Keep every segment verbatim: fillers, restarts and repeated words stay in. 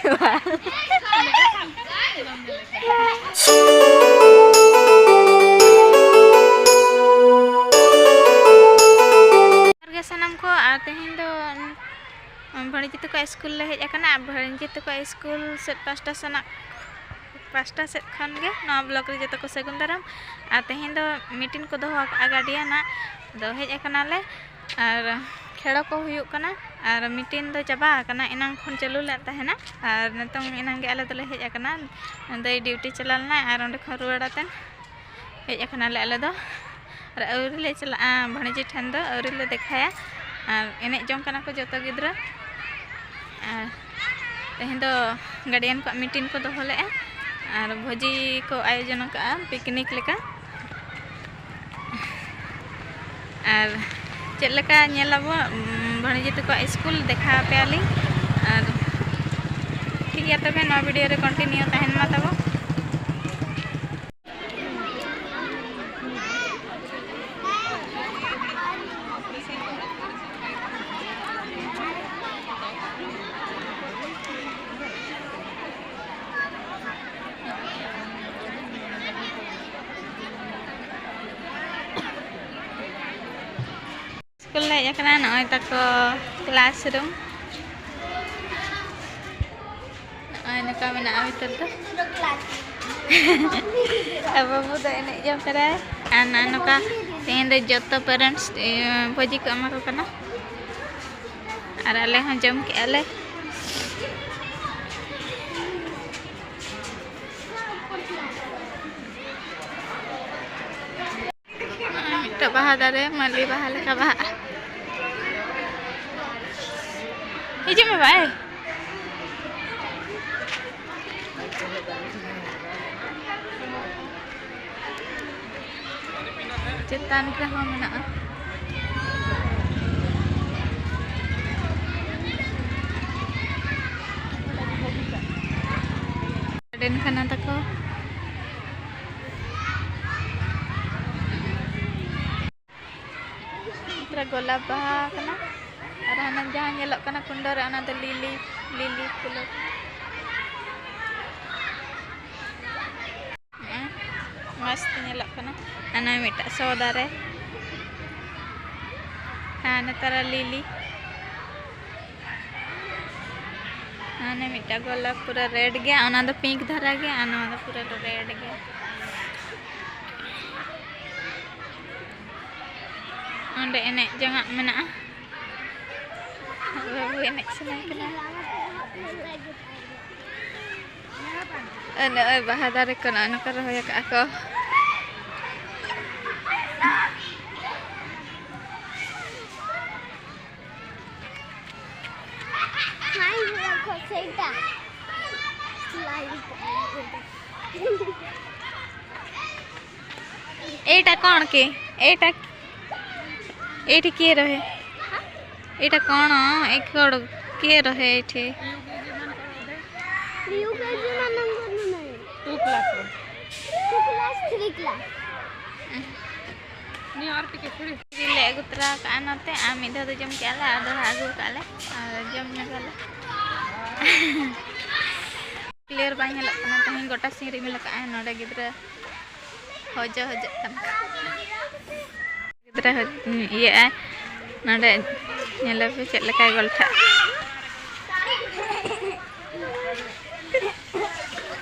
ᱡᱚᱦᱟᱨ ᱜᱮ ᱥᱟᱱᱟᱢ ᱠᱚ, ᱟᱨ ᱛᱮᱦᱮᱧ ᱫᱚ ᱵᱷᱟᱹᱬᱤᱡᱤ ᱛᱟᱠᱚᱣᱟᱜ ᱥᱠᱩᱞ ᱞᱮ ᱦᱮᱡ ᱟᱠᱟᱱᱟ᱾ ᱟᱨ ᱵᱷᱟᱹᱬᱤᱡᱤ ᱛᱟᱠᱚᱣᱟᱜ ᱥᱠᱩᱞ ᱥᱮᱫ ᱯᱟᱥᱴᱟ ᱥᱮᱱᱟᱜ, ᱯᱟᱥᱴᱟ ᱥᱮᱫ ᱠᱷᱚᱱ ᱜᱮ ᱱᱚᱣᱟ ᱵᱞᱚᱜ ᱨᱮ ᱡᱚᱛᱚ ᱠᱚ ᱥᱟᱹᱜᱩᱱ ᱫᱟᱨᱟᱢ᱾ ᱟᱨ ᱛᱮᱦᱮᱧ ᱫᱚ ᱢᱤᱴᱤᱝ ᱠᱚ ᱫᱚᱦᱚ ᱟᱠᱟᱫᱼᱟ ᱜᱟᱨᱰᱤᱭᱟᱱᱟᱜ᱾ ᱟᱫᱚ ᱦᱮᱡ ᱟᱠᱟᱱᱟᱞᱮ ᱟᱨ ᱠᱷᱮᱲᱚ ᱠᱚ ᱦᱩᱭᱩᱜ ᱠᱟᱱᱟ᱾ ᱟᱨ ᱢᱤᱴᱤᱝ ᱫᱚ ᱪᱟᱵᱟ ᱟᱠᱟᱱᱟ, ᱮᱱᱟᱝ ᱠᱷᱚᱱ ᱪᱟᱹᱞᱩ ᱞᱮᱱ ᱛᱟᱦᱮᱱᱟ᱾ ᱟᱨ ᱱᱤᱛᱚᱝ ᱮᱱᱟᱝ ᱜᱮ ᱟᱞᱮ ᱫᱚᱞᱮ ᱦᱮᱡ ᱟᱠᱟᱱᱟ᱾ ᱫᱟᱹᱭ ᱰᱤᱭᱩᱴᱤ ᱪᱟᱞᱟᱣ ᱞᱮᱱᱟᱭ ᱟᱨ ᱚᱸᱰᱮ ᱠᱷᱚᱱ ᱨᱩᱣᱟᱹᱲ ᱟᱛᱮᱱ ᱦᱮᱡ ᱟᱠᱟᱱᱟᱞᱮ ᱟᱞᱮ ᱫᱚ᱾ ᱟᱨ ᱟᱹᱣᱨᱤ ᱞᱮ ᱪᱟᱞᱟᱜᱼᱟ ᱵᱷᱟᱹᱬᱤᱡᱤ ᱴᱷᱮᱱ ᱫᱚ, ᱟᱹᱣᱨᱤ ᱞᱮ ᱫᱮᱠᱷᱟᱭᱟ᱾ ᱟᱨ ᱮᱱᱮᱡ ᱡᱚᱝ ᱠᱟᱱᱟ ᱠᱚ ᱡᱚᱛᱚ ᱜᱤᱫᱽᱨᱟᱹ᱾ ᱟᱨ ᱛᱮᱦᱮᱧ ᱫᱚ ᱜᱟᱨᱰᱤᱭᱟᱱ ᱠᱚᱣᱟᱜ ᱢᱤᱴᱤᱝ ᱠᱚ ᱫᱚᱦᱚ ᱞᱮᱫᱼᱟ ᱟᱨ ᱵᱷᱚᱡᱤ ᱠᱚ ᱟᱭᱳᱡᱚᱱ ᱟᱠᱟᱫᱼᱟ ᱯᱤᱠᱱᱤᱠ ᱞᱮᱠᱟ᱾ ᱟᱨ ᱪᱮᱫ ᱞᱮᱠᱟ ᱧᱮᱞ ᱟᱵᱚ, ᱩᱢ, ᱵᱷᱟᱹᱬᱤᱡᱤ ᱛᱟᱠᱚᱣᱟᱜ ᱥᱠᱩᱞ ᱫᱮᱠᱷᱟᱣ ᱟᱯᱮᱭᱟᱞᱤᱧ᱾ ᱟᱨ ᱴᱷᱤᱠ ᱜᱮᱭᱟ, ᱛᱚᱵᱮ ᱱᱚᱣᱟ ᱵᱷᱤᱰᱤᱭᱳ ᱨᱮ ᱠᱚᱱᱴᱤᱱᱤᱭᱩ ᱛᱟᱦᱮᱱ ᱢᱟ ᱛᱟᱵᱚ᱾ ᱥᱠᱩᱞ ᱞᱮ ᱦᱮᱡ ᱟᱠᱟᱱᱟ, ᱱᱚᱜᱼᱚᱭ ᱛᱟᱠᱚ ᱠᱞᱟᱥ ᱨᱩᱢ᱾ ᱱᱚᱜᱼᱚᱭ ᱱᱚᱝᱠᱟ ᱢᱮᱱᱟᱜᱼᱟ ᱵᱷᱤᱛᱟᱹᱨ ᱫᱚ᱾ ᱟᱨ ᱵᱟᱹᱵᱩ ᱫᱚ ᱮᱱᱮᱡ ᱡᱚᱝ ᱠᱟᱱᱟᱭ᱾ ᱟᱨ ᱱᱚᱜᱼᱚᱭ ᱱᱚᱝᱠᱟ ᱛᱮᱦᱮᱧ ᱫᱚ ᱡᱚᱛᱚ ᱯᱮᱨᱮᱱᱴᱥ, ᱤᱭᱟᱹ, ᱵᱷᱚᱡᱤ ᱠᱚ ᱮᱢᱟ ᱠᱚ ᱠᱟᱱᱟ᱾ ᱟᱨ ᱟᱞᱮ ᱦᱚᱸ ᱡᱚᱢ ᱠᱮᱜᱼᱟ ᱞᱮ᱾ ᱢᱤᱫᱴᱟᱝ ᱵᱟᱦᱟ ᱫᱟᱨᱮ, ᱢᱟᱹᱞᱤ ᱵᱟᱦᱟ ᱞᱮᱠᱟ ᱵᱟᱦᱟᱜᱼᱟ᱾ ᱦᱤᱡᱩᱜ ᱢᱮ ᱵᱷᱟᱭ᱾ ᱪᱮᱛᱟᱱ ᱨᱮᱦᱚᱸ ᱢᱮᱱᱟᱜᱼᱟ᱾ ᱜᱟᱨᱰᱮᱱ ᱠᱟᱱᱟ ᱛᱟᱠᱚ᱾ ᱯᱩᱨᱟᱹ ᱜᱳᱞᱟᱯ ᱵᱟᱦᱟ ᱠᱟᱱᱟ᱾ ᱟᱨ ᱦᱟᱱᱟ ᱡᱟᱦᱟᱸ ᱧᱮᱞᱚᱜ ᱠᱟᱱᱟ ᱠᱩᱱᱰᱟᱹ ᱨᱮ, ᱚᱱᱟ ᱫᱚ ᱞᱤᱞᱤ, ᱞᱤᱞᱤ ᱯᱷᱩᱞ᱾ ᱢᱚᱡᱽ ᱛᱮ ᱧᱮᱞᱚᱜ ᱠᱟᱱᱟ᱾ ᱟᱨ ᱱᱚᱜᱼᱚᱭ ᱢᱤᱫᱴᱟᱝ ᱥᱚ ᱫᱟᱨᱮ᱾ ᱦᱮᱸ, ᱱᱮᱛᱟᱨᱟᱜ ᱞᱤᱞᱤ᱾ ᱦᱟᱱᱮ ᱢᱤᱫᱴᱟᱝ ᱜᱳᱞᱟᱯ ᱯᱩᱨᱟᱹ ᱨᱮᱰ ᱜᱮᱭᱟ, ᱚᱱᱟ ᱫᱚ ᱯᱤᱝᱠ ᱫᱷᱟᱨᱟ ᱜᱮᱭᱟ, ᱟᱨ ᱱᱚᱣᱟ ᱫᱚ ᱯᱩᱨᱟᱹ ᱨᱮᱰ ᱜᱮᱭᱟ᱾ ᱚᱸᱰᱮ ᱮᱱᱮᱡ ᱡᱚᱝᱟᱜ ᱢᱮᱱᱟᱜᱼᱟ᱾ ᱵᱟᱹᱵᱩ ᱮᱱᱮᱡ ᱥᱟᱱᱟᱭᱮ ᱠᱟᱱᱟ᱾ ᱟᱨ ᱱᱚᱜᱼᱚᱭ ᱵᱟᱦᱟ ᱫᱟᱨᱮ ᱠᱚ ᱱᱚᱜᱼᱚᱭ ᱱᱚᱝᱠᱟ ᱨᱚᱦᱚᱭ ᱟᱠᱟᱫᱼᱟ ᱠᱚ᱾ ଏଇଟା କ'ଣ କି? ଏଇଟା, ଏଇଠି କିଏ ରହେ? ଏଇଟା କ'ଣ? ଏ କ'ଣ କିଏ ରହେ ଏଇଠି? ୟୁ କେ ଜି ମାନଙ୍କର ନୁହେଁ। ଟୁ କ୍ଲାସର। Two class, three class. ᱱᱤᱭᱟᱹ ᱟᱨ ᱴᱤᱠᱮ ᱪᱷᱩᱲᱤ᱾ ᱞᱮ ᱟᱹᱜᱩ ᱛᱚᱨᱟ ᱠᱟᱜᱼᱟ ᱱᱚᱛᱮ, ᱟᱨ ᱢᱤᱫ ᱫᱷᱟᱣ ᱫᱚ ᱡᱚᱢ ᱠᱮᱜᱼᱟ ᱞᱮ, ᱟᱨ ᱫᱚᱦᱲᱟ ᱟᱹᱜᱩ ᱠᱟᱜᱼᱟ ᱞᱮ, ᱟᱨ ᱡᱚᱢ ᱧᱚᱜᱟᱞᱮ᱾ ᱠᱞᱤᱭᱟᱨ ᱵᱟᱭ ᱧᱮᱞᱚᱜ ᱠᱟᱱᱟ, ᱛᱮᱦᱮᱧ ᱜᱚᱴᱟ ᱥᱤᱧ ᱨᱤᱢᱤᱞ ᱟᱠᱟᱜᱼᱟᱭ᱾ ᱱᱚᱰᱮ ᱜᱤᱫᱽᱨᱟᱹ ᱦᱚᱡᱚ ᱦᱚᱡᱚᱜ ᱠᱟᱱᱟ ᱠᱚ᱾ ᱜᱤᱫᱽᱨᱟᱹ ᱦᱚ-, ᱤᱭᱟᱹᱜᱼᱟᱭ ᱱᱚᱰᱮ, ᱧᱮᱞᱮᱯᱮ ᱪᱮᱫ ᱞᱮᱠᱟᱭ ᱜᱚᱞᱴᱷᱟᱜ᱾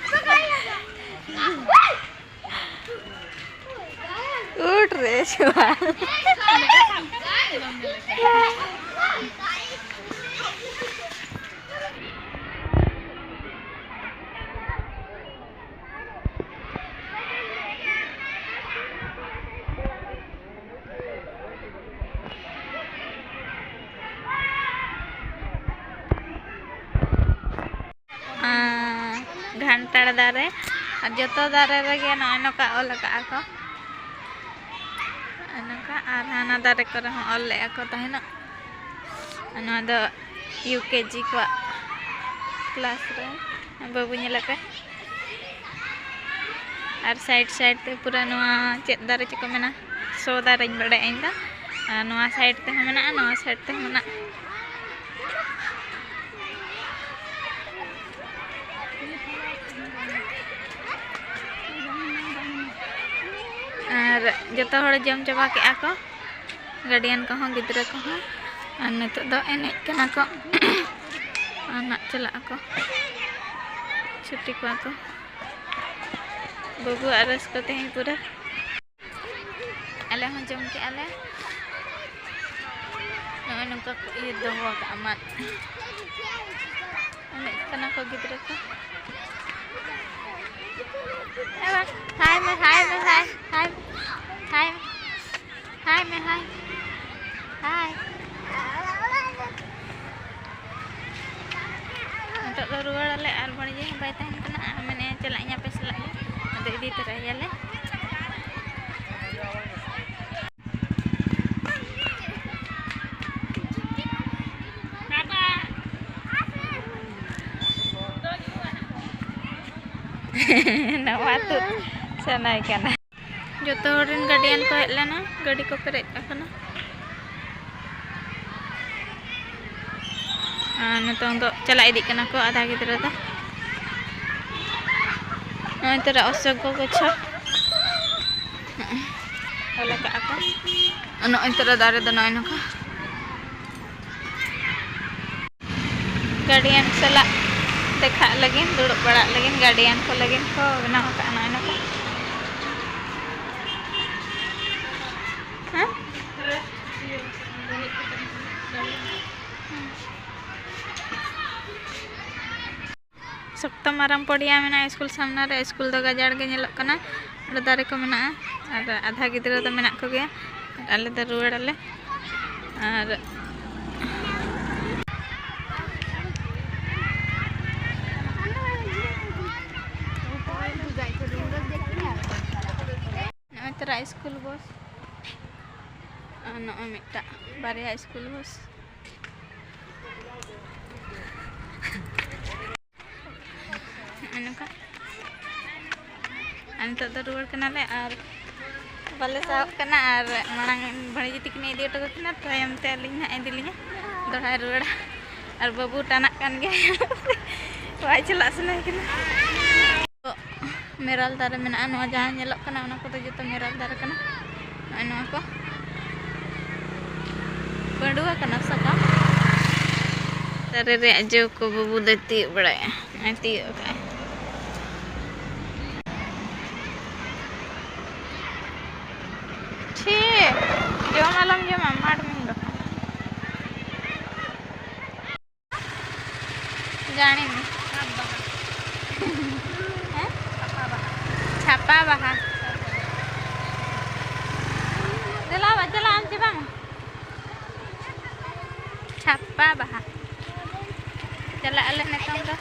ᱩᱴ ᱨᱮ ᱪᱷᱩᱣᱟ᱾ ᱟᱨ ᱜᱷᱟᱱᱴᱟᱲ ᱫᱟᱨᱮ, ᱟᱨ ᱡᱚᱛᱚ ᱫᱟᱨᱮ ᱨᱮᱜᱮ ᱱᱚᱜᱼᱚᱭ ᱱᱚᱝᱠᱟ ᱚᱞ ᱟᱠᱟᱫᱼᱟ ᱠᱚ, ᱱᱚᱜᱼᱚᱭ ᱱᱚᱝᱠᱟ᱾ ᱟᱨ ᱦᱟᱱᱟ ᱫᱟᱨᱮ ᱠᱚᱨᱮ ᱦᱚᱸ ᱚᱞ ᱞᱮᱫᱼᱟ ᱠᱚ ᱛᱟᱦᱮᱱᱚᱜ᱾ ᱱᱚᱣᱟ ᱫᱚ ᱭᱩ ᱠᱮ ᱡᱤ ᱠᱚᱣᱟᱜ ᱠᱞᱟᱥ ᱨᱮ᱾ ᱵᱟᱹᱵᱩ ᱧᱮᱞᱮ ᱯᱮ᱾ ᱟᱨ ᱥᱟᱭᱤᱰ ᱥᱟᱭᱤᱰ ᱛᱮ ᱯᱩᱨᱟᱹ ᱱᱚᱣᱟ ᱪᱮᱫ ᱫᱟᱨᱮ ᱪᱚ ᱠᱚ ᱢᱮᱱᱟ, ᱥᱚ ᱫᱟᱨᱮᱧ ᱵᱟᱲᱟᱭᱟ ᱤᱧ ᱫᱚ᱾ ᱟᱨ ᱱᱚᱣᱟ ᱥᱟᱭᱤᱰ ᱛᱮᱦᱚᱸ ᱢᱮᱱᱟᱜᱼᱟ, ᱱᱚᱣᱟ ᱥᱟᱭᱤᱰ ᱛᱮᱦᱚᱸ ᱢᱮᱱᱟᱜᱼᱟ᱾ ᱟᱨ ᱡᱚᱛᱚ ᱦᱚᱲ ᱡᱚᱢ ᱪᱟᱵᱟ ᱠᱮᱜᱼᱟ ᱠᱚ, ᱜᱟᱨᱰᱤᱭᱟᱱ ᱠᱚᱦᱚᱸ, ᱜᱤᱫᱽᱨᱟᱹ ᱠᱚᱦᱚᱸ᱾ ᱟᱨ ᱱᱤᱛᱚᱜ ᱫᱚ ᱮᱱᱮᱡ ᱠᱟᱱᱟ ᱠᱚ᱾ ᱟᱨ ᱱᱟᱜ ᱪᱟᱞᱟᱜ ᱟᱠᱚ, ᱪᱷᱩᱴᱤ ᱠᱚᱣᱟ ᱠᱚ᱾ ᱵᱟᱹᱵᱩᱣᱟᱜ ᱨᱟᱹᱥᱠᱟᱹ ᱛᱮᱦᱮᱧ ᱯᱩᱨᱟᱹ᱾ ᱟᱞᱮ ᱦᱚᱸ ᱡᱚᱢ ᱠᱮᱜᱼᱟ ᱞᱮ᱾ ᱱᱚᱜᱼᱚᱭ ᱱᱚᱝᱠᱟ ᱠᱚ ᱤᱭᱟᱹ ᱫᱚᱦᱚ ᱟᱠᱟᱫᱼᱟ ᱢᱟᱫ᱾ ᱮᱱᱮᱡ ᱠᱟᱱᱟ ᱠᱚ ᱜᱤᱫᱽᱨᱟᱹ ᱠᱚ᱾ ᱦᱟᱭ ᱢᱮ, ᱦᱟᱭ ᱢᱮ, ᱦᱟᱭ, ᱦᱟᱭ, ᱦᱟᱭ ᱢᱮ, ᱦᱟᱭ, ᱦᱟᱭ᱾ ᱱᱤᱛᱚᱜ ᱫᱚ ᱨᱩᱣᱟᱹᱲ ᱟᱞᱮ ᱟᱨ ᱵᱟᱹᱲᱤᱡ ᱦᱚᱸ ᱵᱟᱭ ᱛᱟᱦᱮᱱ ᱠᱟᱱᱟ᱾ ᱟᱨ ᱢᱮᱱᱮᱫᱼᱟ ᱪᱟᱞᱟᱜ ᱤᱧ ᱟᱯᱮ ᱥᱟᱞᱟᱜ ᱜᱮ, ᱟᱫᱚ ᱤᱫᱤ ᱛᱚᱨᱟᱭᱮᱭᱟᱞᱮ᱾ ᱱᱚᱣᱟ ᱛᱩᱫ ᱥᱟᱱᱟᱭ ᱠᱟᱱᱟ᱾ ᱡᱚᱛᱚ ᱦᱚᱲ ᱨᱮᱱ ᱜᱟᱨᱰᱤᱭᱟᱱ ᱠᱚ ᱦᱮᱡ ᱞᱮᱱᱟ, ᱜᱟᱹᱰᱤ ᱠᱚ ᱯᱮᱨᱮᱡ ᱟᱠᱟᱱᱟ᱾ ᱟᱨ ᱱᱤᱛᱚᱝ ᱫᱚ ᱪᱟᱞᱟᱜ ᱤᱫᱤᱜ ᱠᱟᱱᱟ ᱠᱚ ᱟᱫᱷᱟ ᱜᱤᱫᱽᱨᱟᱹ ᱫᱚ᱾ ᱱᱚᱜᱼᱚᱭ ᱛᱚᱨᱟ ᱚᱥᱳᱠ ᱜᱚᱪᱷᱚ ᱚᱞ ᱟᱠᱟᱫᱼᱟ ᱠᱚ᱾ ᱱᱚᱜᱼᱚᱭ ᱛᱚᱨᱟ ᱫᱟᱨᱮ ᱫᱚ ᱱᱚᱜᱼᱚᱭ ᱱᱚᱝᱠᱟ᱾ ᱜᱟᱨᱰᱤᱭᱟᱱ ᱥᱟᱞᱟᱜ ᱫᱮᱠᱷᱟᱜ ᱞᱟᱹᱜᱤᱫ, ᱫᱩᱲᱩᱵ ᱵᱟᱲᱟᱜ ᱞᱟᱹᱜᱤᱫ ᱜᱟᱨᱰᱤᱭᱟᱱ ᱠᱚ ᱞᱟᱹᱜᱤᱫ ᱠᱚ ᱵᱮᱱᱟᱣ ᱟᱠᱟᱫᱼᱟ ᱱᱚᱜᱼᱚᱭ ᱱᱚᱝᱠᱟ᱾ ᱦᱮᱸ? ᱥᱚᱠᱛᱚ ᱢᱟᱨᱟᱝ ᱯᱚᱲᱤᱭᱟ ᱢᱮᱱᱟᱜᱼᱟ ᱥᱠᱩᱞ ᱥᱟᱢᱱᱟ ᱨᱮ᱾ ᱥᱠᱩᱞ ᱫᱚ ᱜᱟᱡᱟᱲ ᱜᱮ ᱧᱮᱞᱚᱜ ᱠᱟᱱᱟ᱾ ᱚᱸᱰᱮ ᱫᱟᱨᱮ ᱠᱚ ᱢᱮᱱᱟᱜᱼᱟ᱾ ᱟᱨ ᱟᱫᱷᱟ ᱜᱤᱫᱽᱨᱟᱹ ᱫᱚ ᱢᱮᱱᱟᱜ ᱠᱚᱜᱮᱭᱟ᱾ ᱟᱨ ᱟᱞᱮ ᱫᱚ ᱨᱩᱣᱟᱹᱲ ᱟᱞᱮ᱾ ᱟᱨ ᱱᱚᱜᱼᱚᱭ ᱛᱚᱨᱟ ᱥᱠᱩᱞ ᱵᱟᱥ᱾ ᱟᱨ ᱱᱚᱜᱼᱚᱭ ᱢᱤᱫᱴᱟᱜ ᱵᱟᱨᱭᱟ ᱥᱠᱩᱞ ᱵᱟᱥ᱾ ᱱᱚᱜᱼᱚᱭ ᱱᱚᱝᱠᱟ᱾ ᱟᱨ ᱱᱤᱛᱚᱜ ᱫᱚ ᱨᱩᱣᱟᱹᱲ ᱠᱟᱱᱟᱞᱮ ᱟᱨ ᱵᱟᱞᱮ ᱥᱟᱦᱚᱵ ᱠᱟᱱᱟ᱾ ᱟᱨ ᱢᱟᱲᱟᱝ ᱵᱷᱟᱹᱲᱤᱡ ᱛᱤᱠᱤᱱᱮ ᱤᱫᱤ ᱦᱚᱴᱚ ᱠᱟᱹᱠᱤᱱᱟ, ᱛᱟᱭᱚᱢ ᱛᱮ ᱟᱹᱞᱤᱧ ᱱᱟᱦᱟᱜ ᱤᱫᱤ ᱞᱤᱧᱟ, ᱫᱚᱲᱦᱟᱭ ᱨᱩᱣᱟᱹᱲᱟ᱾ ᱟᱨ ᱵᱟᱹᱵᱩ ᱴᱟᱱᱟᱜ ᱠᱟᱱ ᱜᱮᱭᱟ᱾ ᱵᱟᱭ ᱪᱟᱞᱟᱜ ᱥᱟᱱᱟᱭᱮ ᱠᱟᱱᱟ᱾ ᱢᱮᱨᱟᱞ ᱫᱟᱨᱮ ᱢᱮᱱᱟᱜᱼᱟ᱾ ᱱᱚᱣᱟ ᱡᱟᱦᱟᱸ ᱧᱮᱞᱚᱜ ᱠᱟᱱᱟ, ᱚᱱᱟ ᱠᱚᱫᱚ ᱡᱚᱛᱚ ᱢᱮᱨᱟᱞ ᱫᱟᱨᱮ ᱠᱟᱱᱟ᱾ ᱱᱚᱜᱼᱚᱭ ᱱᱚᱣᱟ ᱠᱚ ᱯᱟᱺᱰᱩᱣᱟ ᱠᱟᱱᱟ ᱥᱟᱠᱟᱢ᱾ ᱫᱟᱨᱮ ᱨᱮᱭᱟᱜ ᱡᱚ ᱠᱚ ᱵᱟᱹᱵᱩ ᱫᱚᱭ ᱛᱤᱭᱳᱜ ᱵᱟᱲᱟᱭᱟ᱾ ᱱᱚᱜᱼᱚᱭ ᱛᱤᱭᱳᱜ ᱠᱟᱜᱼᱟᱭ᱾ ᱴᱷᱤᱠ, ᱡᱚᱢ ᱟᱞᱚᱢ ᱡᱚᱢᱟ, ᱢᱟᱴ ᱢᱮᱱ ᱫᱚ᱾ ᱡᱟᱹᱱᱤ ᱢᱮ᱾ ᱦᱮᱸ? ᱪᱷᱟᱯᱟ ᱵᱟᱦᱟ᱾ ᱫᱮᱞᱟ ᱵᱟ, ᱪᱟᱞᱟᱜ ᱟᱢ ᱪᱮ ᱵᱟᱝ? ᱪᱷᱟᱯᱟ ᱵᱟᱦᱟ᱾ ᱪᱟᱞᱟᱜ ᱟᱞᱮ ᱱᱤᱛᱚᱝ ᱫᱚ᱾